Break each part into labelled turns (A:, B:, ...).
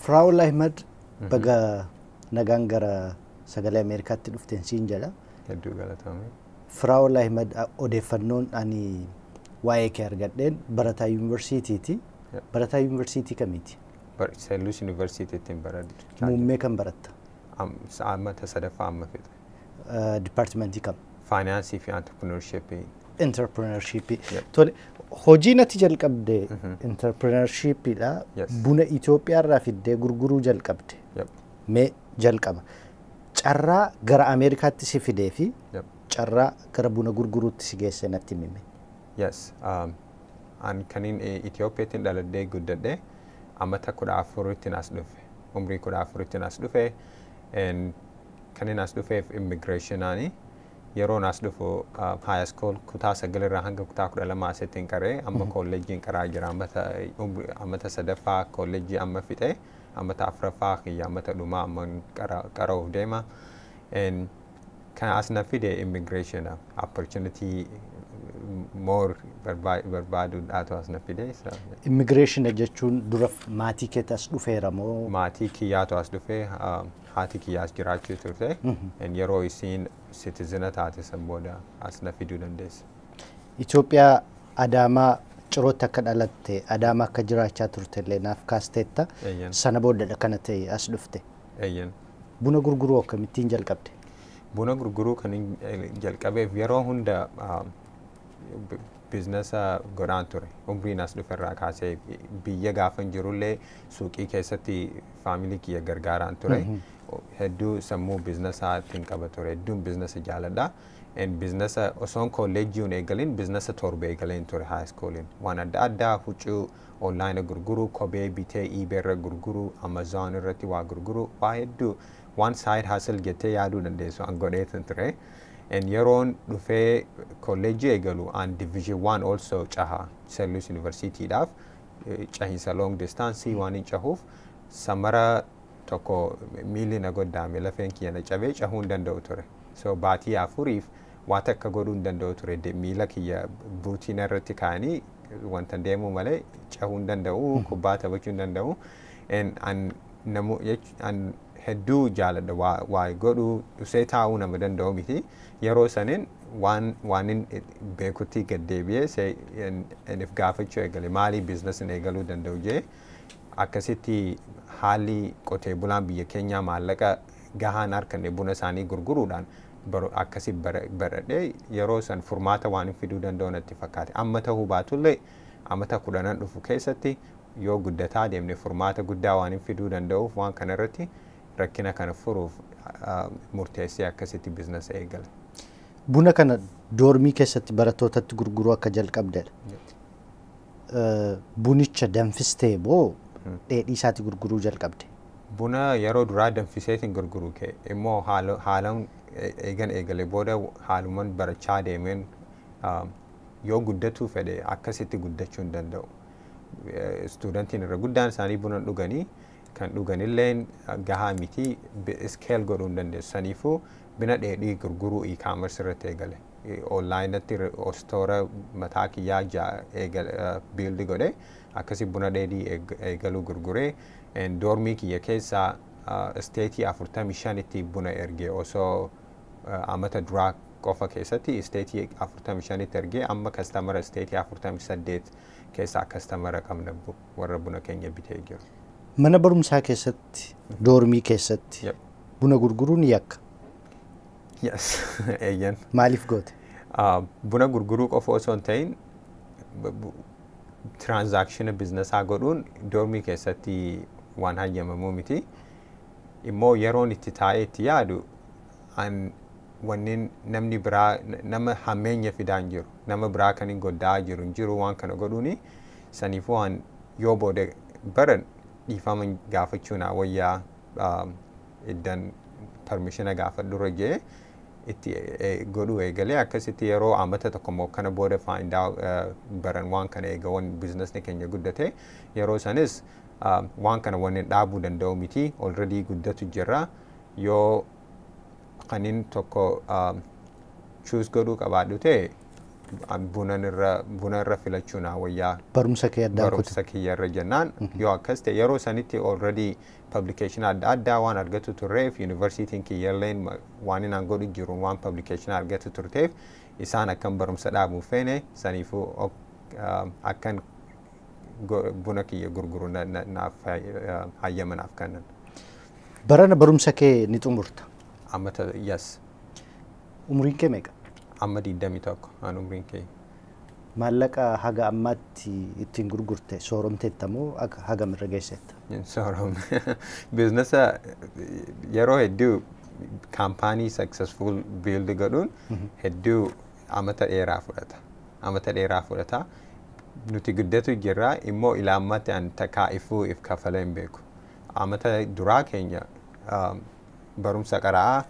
A: Firaa'ol Ahimad, baga nagaan gara Sagalee Ameerikaatti dhufteen siin jedha.
B: Hedduu galatoomii.
A: Firaa'ol Ahimad, odeeffannoon ani waa'ee kee argadheen barataa yuunivarsiitiiti. Barataa yuunivarsiitii kamiiti?
B: St. Louis Universitytti baradhu.
A: Muummee kan baratta?
B: Amata sadaffaa amma fixe.
A: Dipaartimentii kam?
B: Faayinaansii fi entrepreneurshipii.
A: Entrepreneurshipii. Tole, hojii natti jalqabde entrepreneurshipiidha. Buna Itoophiyaa irraa fiddee gurguruu jalqabde. Mee jalqaba. Carraa gara Ameerikaatti si fidee fi carraa gara buna gurguruutti si geesse natti himi.
B: Yes. An kanin Itoophiyaatti dhaladhee guddadhe, amata 14tti as dhufe. Umrii 14tti as dhufe. Kanin as dhufeef immigrationaani. Yeroon as dhufu high school kutaa 9 irraa hanga kutaa 12 asitti hin qaree, amma kolleejjiin qaraa jira. Amata sadaffaa kolleejjii amma fixe, amata afuraffaa kiyya amata dhumaa amma qara'uuf deema. Kan as na fide immigration opportunity more barbaaduudhaatu as na fide.
A: Immigration jechuun dura maatii keetti as dhufeera moo?
B: Maatii kiyyaatu as dhufe, haati kiyyaas jiraachuu turte. Yeroo isiin citizen taate san booda as na fiduu dandeesse.
A: Itoophiyaa Adaamaa Cirootti akka dhalatte, Adaamaa akka jiraachaa turte illee naaf kaasteetta. Sana booddadha kana ta'e as dhufte.
B: Eeyyan.
A: Buna gurguruu akkamittiin jalqabde?
B: Buna gurguruu kan jalqabeef yeroo hunda business godhaan ture. Umriin as dhufe irraa kaasee biyya gaafa jirullee suuqii keessatti family kiyya gargaaraan ture. Hedduu sammuu businessaatiin qaba ture. Hedduun business jaaladha. Business osoon kolleejjii hin eegalin business 7 eegaleen ture high schooliin. Waan adda addaa, huccuu online gurguruu, kophee bitee eBay irra gurguruu, Amazon irratti waa gurguruu, waa hedduu waan side hustle jettee yaaduu dandeessu an godheetin ture. And yeroon dhufee kolleejjii eegalu an Division 1 also caha St. Louis Universityidhaaf cahiinsa long distance waan hin cahuuf, summer tokko miilli na goddaame, lafeen kiyya na cabee cahuu hin danda'u ture. So baatii 4f waa takka godhuu hin danda'u ture. Miila kiyya buutiin irratti kaa'anii wanta deemuu malee cahuu hin danda'u, kubbaa taphachuu hin danda'u. An namu an hedduu jaaladha waa godhuu, dhusee taa'uu nama danda'u miti. Yeroo sanin waan waanin beekutti gad deebi'ee if gaafachuu eegale, maalii business eegaluu danda'u jee. Akkasitti haalli qotee bulaan biyya keenyaa maallaqa gahaan harkanne buna isaanii gurguruudhaan akkasi baradhee, yeroo san furmaata waan hin fiduu danda'u natti fakkaate. Amma ta'uu baatullee amata 10n dhufu keessatti yoo guddataa deemne furmaata guddaa waan hin fiduu danda'uuf, waan kana irratti rakkina kana furuuf murteessee akkasitti business eegale.
A: Buna kana dormii keessatti barattootatti gurguruu akka jalqabdedha. Bunicha danfistee moo dheedhii isaatti gurguruu jalqabde?
B: Buna yeroo duraa danfiseetiin gurguruu kee immoo haalaan eegan eegale booda haaluman barachaa deemeen yoo guddatuu fedhe akkasitti guddachuu hin danda'u. Studentiin irra guddaan isaanii buna dhuganii, kan dhuganillee gahaa miti, scale godhuu hin dandeessu. Saniifuu buna dheedhii gurguruu e-commerce irratti eegale. Onlineatti store mataa kiyyaa build godhe, akkasi buna dheedhii eegaluu gurguree dormii kiyya keessaa state 45tti buna ergee, osoo amata duraa qofa keessatti state 45tti ergee, amma customer state 48 keessaa customer qabna warra buna keenya bitee jiru.
A: Mana barumsaa keessatti, dormii keessatti buna gurguruun yakka.
B: Yes, eeyyan.
A: Maaliif goote?
B: Buna gurguruu qofa osoo hin ta'in transaction businessaa godhuun dormii keessatti waan hayyamamuu miti. Immoo yeroon itti taa'ee itti yaadu, an wanni namni biraa nama hammeenya fidaa hin jiru. Nama biraa kan hin goddaa jiru hin jiru waan kana godhuuni. Saniifuu waan yoo booda baran dhiifama gaafachuu naa wayyaa iddan permission gaafadhurra jee itti godhuu eegalee. Akkasitti yeroo amata tokko immoo kana booda faayidaa baran waan kana eegawan businessni keenya guddate, yeroo sanis waan kana wanni dhaabuu danda'u miti, already guddatu jira. Yoo kanin tokko choose godhuu qabaadhu ta'e Buna irra filachuu naa wayyaa.
A: Barumsa kee addaan kutu.
B: Barumsa kiyya irra jennaan, yoo akkas ta'e, yeroo sanitti already publication adda addaa waan argatu turreef, yuunivarsiitiin kiyyalleen waan inaan godhu jiru waan publication argatu turteef, isaan akkan barumsa dhaabuu feene. Saniifuu akkan buna kiyya gurguru naaf hayyama naaf kennan.
A: Barana barumsa kee ni xumurta.
B: Amma, yes.
A: Umriin kee meeqa?
B: Amma 21 aan umriin kee.
A: Maallaqa haga ammaatti ittiin gurgurte sooromteetta moo akka hagam irra geessetta?
B: Hin sooromne. Businessa yeroo hedduu kaampaanii successful build godhuun hedduu amata dheeraa fudhata. Amata dheeraa fudhata. Nuti guddatu jirra, immoo ilaa ammatti an takkaa ifuu if kafalee hin beeku. Amata duraa keenya barumsa qara'aa,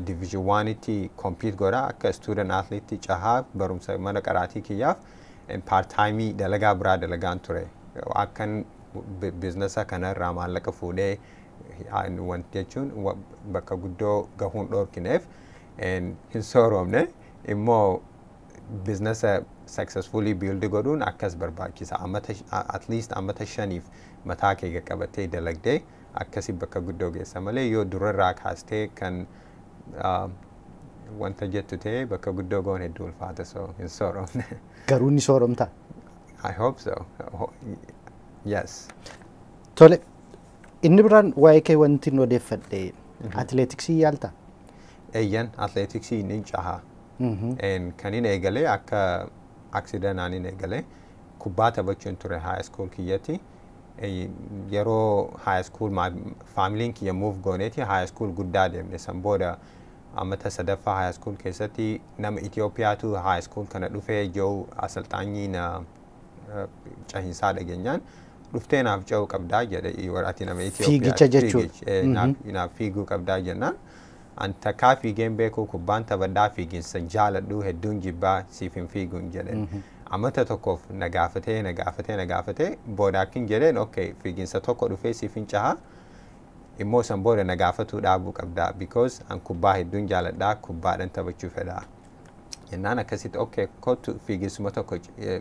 B: division 1tti compete godha, akka student athlete cahaa, barumsa mana qaraatii kiyyaaf part time dalagaa biraa dalagaan ture. Akkan businessa kanarraa maallaqa fuudhee wanti jechuun bakka guddoo gahuun dhoorkineef hin sooromne. Immoo businessa successfully build godhuun akkas barbaachisa. Amata, at least amata 5f mataa kee qabattee dalagdee akkasi bakka guddoo geessa malee, yoo durarraa kaastee kan wanta jettu ta'e, bakka guddoo goon hedduu ulfaata. So hin sooromne.
A: Garuu ni sooromta.
B: I hope so. Yes.
A: Tole, inni biraan waa'ee kee wanti hin odeeffadhe, atileetiksii yaalta?
B: Eeyyan, atleetiksii ni caha. Kan inni eegalee akka accidentaan inni eegalee kubbaa taphachuun ture high school kiyyatti. Yeroo high school faamiliin kiyya move gooneeti high school guddaa deemne. San booda amata sadaffaa high school keessatti nama Itoophiyaatu high school kana dhufee jiru asalxaanyii na cahinsaa dhageenyaan, dhuftee naaf ce'uu qabdaa jedhe, ati nama Itoophiyaa.
A: Fiigicha jechuudha.
B: Naaf fiiguu qabdaa jennaan, an takkaa fiigeen beekuu, kubbaan taphadhaa, fiiginsa jaaladhu hedduun jibbaa, siif hin fiiguun jedhe. Amata tokkoof na gaafatee, na gaafatee, na gaafatee, booda akkin jedheen, okay, fiiginsa tokko dhufee siif hin caha, immoo san booda na gaafatuu dhaabuu qabdaa, because an kubbaa hedduun jaaladhaa, kubbaadhaan taphachuu fedhaa. Jennaan akkasitti, okay, kottu fiiginsuma tokko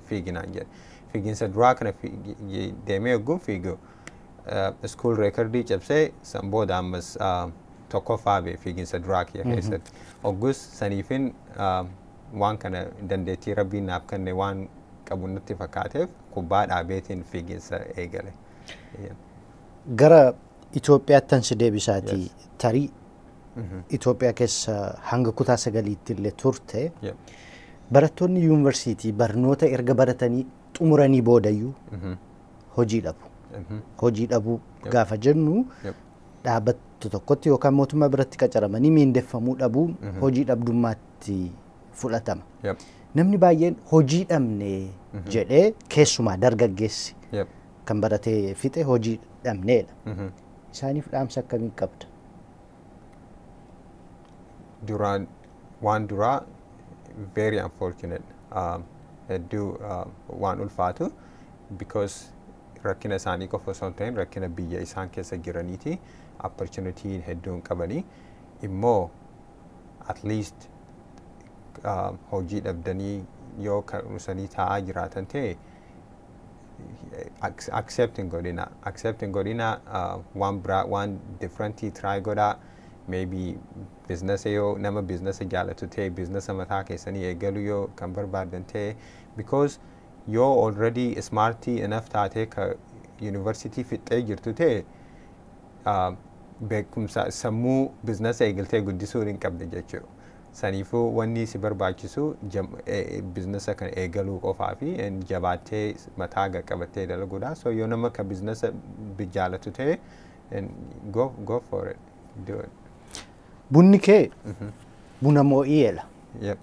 B: fiiginaan jedhe. Fiiginsa duraa kana deemee yogguun fiigu school recordii cabsee, san booda ammas tokkoffaa ba'e fiiginsa duraa kiyya keessatti. Oggus saniifin waan kana dandeettii rabbiin naaf kenne waan qabu natti fakkaateef kubbaa dhaabeetiin fiiginsa eegale.
A: Gara Itoophiyaatti si deebisaati. Tarii Itoophiyaa keessa hanga kutaa 9tti illee turte. Barattoonni yuunivarsiitii barnoota erga baratanii xumuranii boodayyuu hojii dhabu. Hojii dhabuu gaafa jennu, dhaabbata tokkotti yookaan mootummaa biratti qacaramanii miindeffamuu dhabuun hojii dhabdummaatti fudhatama. Namni baay'een hojii dhabne jedhee, keessumaa dargaggeessi kan baratee fixe hojii dhabneedha. Isaaniif dhaamsa akkamii qabda?
B: Duraan waan duraa very unfortunate, hedduu waan ulfaatu, because rakkina isaanii qofa osoo hin ta'in rakkina biyya isaan keessa jiraniiti, opportunity hedduun qabanii. Immoo at least hojii dhabdanii yoo karusanii taa'aa jiraatan ta'e, accept hin godhina, accept hin godhina. Waan biraa, waan differentii try godhaa. Maybe business, yoo nama business jaalatu ta'e, business mataa keessanii eegaluu yoo kan barbaadan ta'e, because yoo already smartii enough taatee ka university fixxee jirtu ta'e, beekumsa sammuu business eegaltee guddisuu hin qabde jechuudha. Saniifuu wanni si barbaachisu businessa kana eegaluu qofaa fi jabaattee mataa qabattee dalaguudha. So yoo nama ka businessa jaalatu ta'e, go for it. Do it.
A: Bunni kee buna moo'iidha.
B: Yep.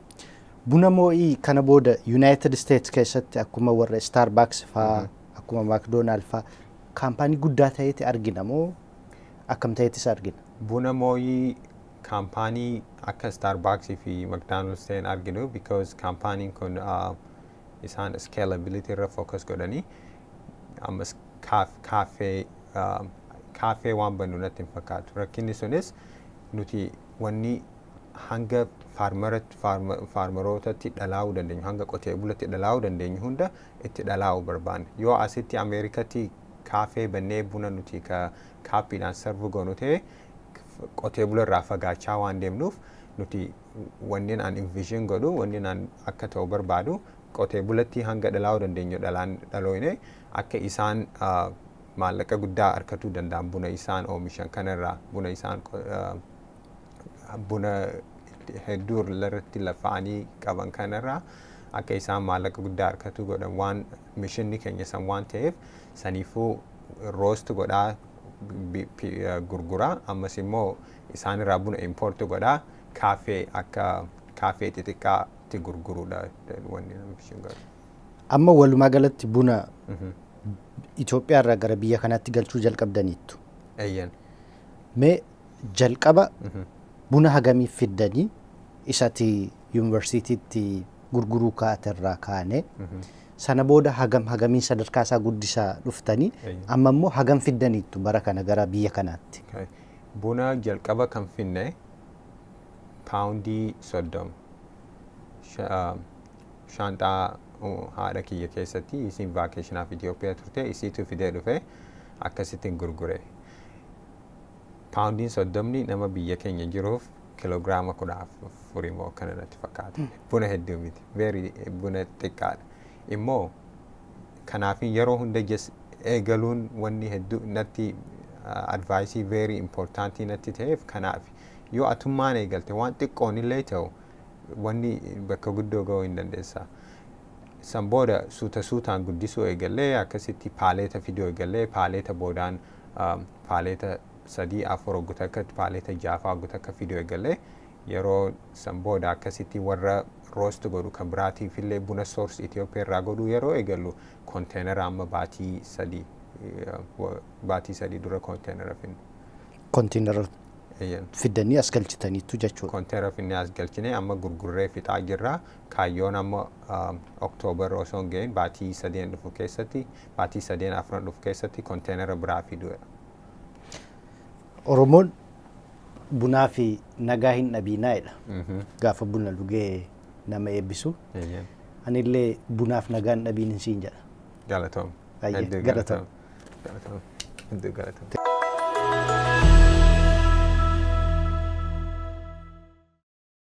A: Buna moo'ii kana booda United States keessatti akkuma warra Starbucks faa, akkuma McDonald faa kaampaanii guddaa ta'eeti argina moo akkam ta'eetis argina?
B: Buna moo'ii kaampaanii akka Starbucks fi McDonald's ta'een arginu, because kaampaaniin kun isaan scalability irra focus godhanii ammas kaaffee waan bannu natti hin fakkaatu. Rakkinni sunis nuti wanni Hanga farmerootatti dhalaa'uu dandeenyu, hanga qotee bulatti dhalaa'uu dandeenyu hunda itti dhalaa'uu barbaanne. Yoo asitti Ameerikatti kaafee bannee buna nuti ka cupiidhaan serve goonu ta'e, qotee bula irraa fagaachaa waan deemnuuf, nuti wanneen an envision godhu, wanneen an akka ta'u barbaadu, qotee bulatti hanga dhalaa'uu dandeenyu dhalaan dhalooyne akka isaan maallaqa guddaa argatuu danda'an buna isaan oomishan kanarraa, buna isaan buna hedduu irratti lafa'anii qaban kanarraa akka isaan maallaqa guddaa argatuu godhan waan missionni keenya san waan ta'eef, saniifuu roast godhaa gurguraa, ammas immoo isaan irraa buna import godhaa kaafee akka kaafee xixiqqaatti gurguruudha wanni envision godhu.
A: Amma walumaa galatti buna Itoophiyaa irraa gara biyya kanaatti galchuu jalqabdaniittu.
B: Eeyyan.
A: Mee jalqaba buna hagamiif fiddanii, isati yuunivarsiitiitti gurguruu kaa'ate irraa kaane, sana booda hagam hagamiin sadarkaa isaa guddisaa dhuftanii, amma immoo hagam fiddaniittu bara kana gara biyya kanaatti?
B: Buna jalqaba kan finne 30 poundii shaanxaa haadha kiyya keessatti. Isiin vacationaaf Itoophiyaa turte, isiitu fidee dhufe, akkasittiin gurgure. 30 poundiin nama biyya keenya jiruuf 14 kiloogiraama immoo akkana natti fakkaata. Buna hedduu miti. Very buna xiqqaadha. Immoo kanaafin yeroo hunda jes eegaluun wanni hedduu natti advice very important natti ta'eef kanaaf, yoo atummaan eegalte waan xiqqoon illee ta'u wanni bakka guddoo ga'uu hin dandeessa. San booda suuta suutaan guddisuu eegallee, akkasitti palleta fiduu eegallee, palleta boodaan palleta sadii afur hogguta akka palleta jaafaa hogguta akka fiduu eegallee, yeroo san booda akkasitti warra roast godhu kan biraatiif illee buna source Itoophiyaa irraa godhuu yeroo eegallu, containera amma baatii 3 dura containera finne.
A: Containera fiddanii as galchitaniittu jechuudha.
B: Containera finnee as galchine, amma gurgurree fixaa jirra. Kaayyoon amma Oktoobar osoo hin gahin baatii 3 dhufu keessatti, baatii 3 4 dhufu keessatti containera biraa fiduudha.
A: Oromoon bunaa fi nagaa hin dhabiinaa jedha. Gaafa buna dhugee nama eebbisu. Anillee bunaaf nagaa hin dhabiin siin jedha.
B: Galatoom.
A: Galatoom.
B: Galatoom. Hedduu galatoom.